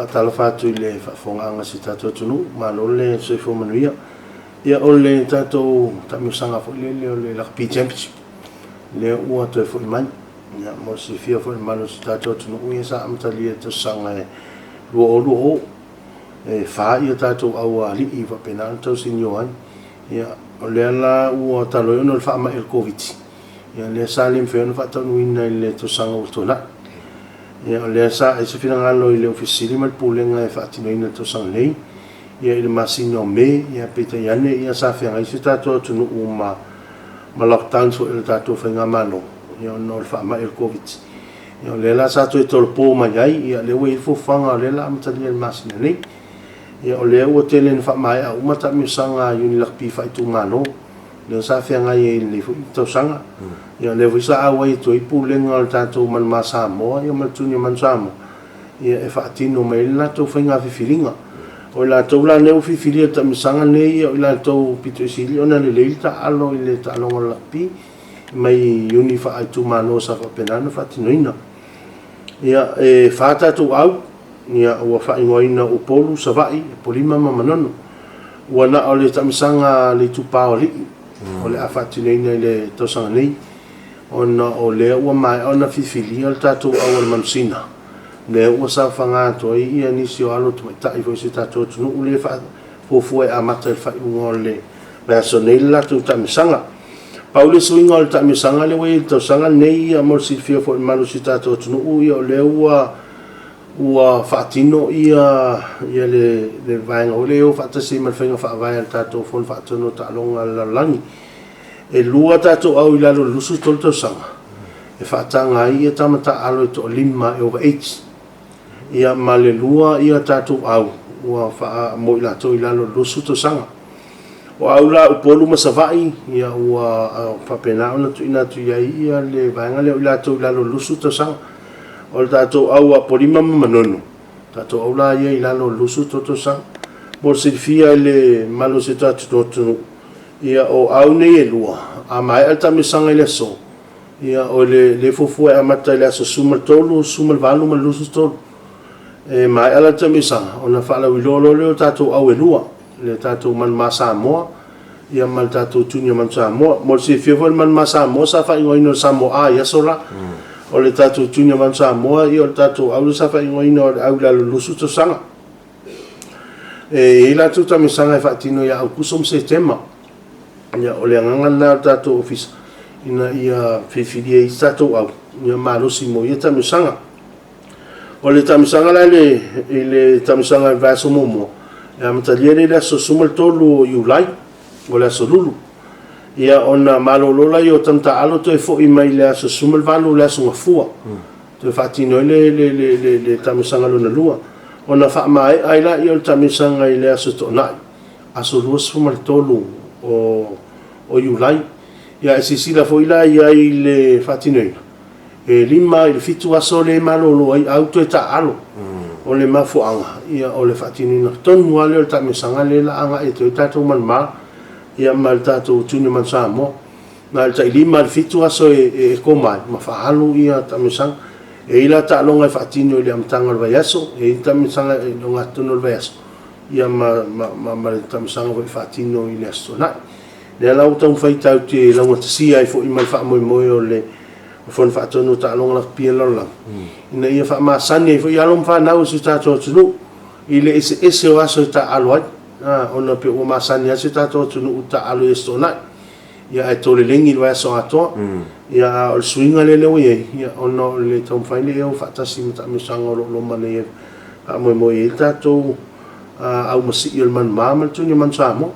Faatalofa atu i le faafofogaaga a si o tatou atunuu, malo le soifua manuia. Ia o le tatou taamilosaga foi lele o le Rugby Championship, lea ua toe foi mai. Ia mo le silafia foi e le mamalu o si o tatou atunuu, ia sa amatalia i le tausaga e 2020, e fa tatou aualii faapena ona tausinio ai. Ia o lea la ua talu ai ona o le faamai o le Koviti, ia lea sa le mafai ona faataunuuina i le tausaga ua tuanai. Ia o lea sa i ai se finagalo i le Ofisa Sili ma le Pulega e faatinoina i le tausaga nei, ia i le masina o Me, ia peitai ane ia sa feagai si o tatou atunuu ma lockdowns foi a le tatou faigamalo, ia ona o le faamai o le Koviti. Ia o lea la sa toe tolopo mai ai, ia lea ua i ai le fuafuaga o lea o le a amatalia i le masina nei. Ia o lea ua tele ina faamaea uma taamilosaga a Iuni Lakapi faaitumalo, lea sa feagai ai i lenei foi tausaga. Ia o lea foi sa auai atu ai Pulega o le tatou Manumā Samoa ma le Junior Manu Samoa, ia e faatino mai ai le latou faiga filifiliga. O i latou la nei ua filifilia i le taamilosaga lenei, o i latou pito i sili ona lelei le taaalo i le taaloga o le lakapi mai iuni faaitumalo sa faapena ona faatinoina. Ia, e fa tatou au, ia ua faaigoaina o Upolu, Savaii, Apolima ma Manono. Ua na o le taamilosaga a le Itupa o Alii o le a faatinoina i le tausaga nei, ona o lea ua maea ona filifilia le tatou au a le Manusina, lea ua saofaga atu ai ia nisi o alo tamaitai foi o si o tatou atunuu lea e fuafua e amata i le faaiuga o le vaiaso nei le latou taamilosaga. Pau le suiga o le taamilosaga lea ua i ai i le tausaga lenei, ia mo le silafia foi e le mamalu o si o tatou atunuu, ia o lea ua faatino ia le vaega foi lea e o faatasi ai ma le faiga faavae a le tatou Fono Faatonu o Taaloga a le Lalolagi. E lua tatou au i lalo o le 23 tausaga e faataga ai ia tama taaalo e toalima e over age. Ia ma le lua tatou au ua faa mo i latou i lalo o le 20 tausaga. O au la Upolu ma Savaii, ia ua faapena ona tuuina atu i ai ia le vaega lea o i latou i lalo o le 20 tausaga. O le tatou au a Apolima ma Manono, tatou au la ia i lalo o le 23 tausaga. Mo le silafia e le mamalu o si o tatou atunuu, ia o au nei e lua, a maea le taamilosaga i le aso, ia o le fuafua e amata i le aso 13, 18 ma le 23. E maea la le taamilosaga, ona faalauiloa loa lea o tatou au e lua, le tatou Manumā Samoa ia ma le tatou Junior Manu Samoa. Mo le silafia foi o le Manumā Samoa sa faaigoaina o le Samoa A i aso la. O le tatou Junior Manu Samoa, ia o le tatou au lea sa faaigoaina o le au i lalo o le 20 tausaga. E i ai latou taamilosaga e faatino ia Aokuso ma Setema. Ia, o le agaga lena o le tatou ofisa, ina ia filifilia ai isi tatou au, ia malosi mo ia taamilosaga. O le taamilosaga la i le taamilosaga i le vaiaso muamua, e amatalia lea i le aso 13 o Iulai, o le aso Lulu. Ia ona malolo lea o tama taaalo toe foi mai i le aso 18 o le aso Gafua. Toe faatino ai le taamilosaga lona lua. Ona faamaea ai lea o le taamilosaga i le aso Toonai, aso 23 o Iulai. Ia e silasila foi la i ai i le faatinoina, e 5 i le 7 aso lea e malolo ai au toe taaalo. O le mafuaaga, ia o le faatinoina tonu lava lea o le taamilosaga lea la agai atu ai tatou manumā, ia ma le tatou Junior Manu Samoa. Na o le tai 5 i le 7 aso e koma ai ma faaalu ia taamilosaga. E i ai la taaloga e faatino i le amataga o le vaiaso, e i ai taamilosaga i le ogatotonu o le vaiaso, ia ma le taamilosaga foi e faatino i le aso Toonai. Lea la ua taumafai tatou te laugatasia ai foi ma le faamoemoe o le Fono Faatonu o Taaloga Lakapi a le Lalolagi, ina ia faamasani ai foi alo ma fanau o si o tatou atunuu i le eseese o aso e taaalo ai, ona pei ua masani lava si o tatou atunuu i taaalo i aso Toonai, ia ae tolelegi le vaiaso atoa. Ia a o le suiga lea ua i ai, ia ona o le taumafai lea e o faatasi ma taamilosaga o lo o loma nei e faamoemoe i ai le tatou aumasii o le Manumā ma le Junior Manu Samoa.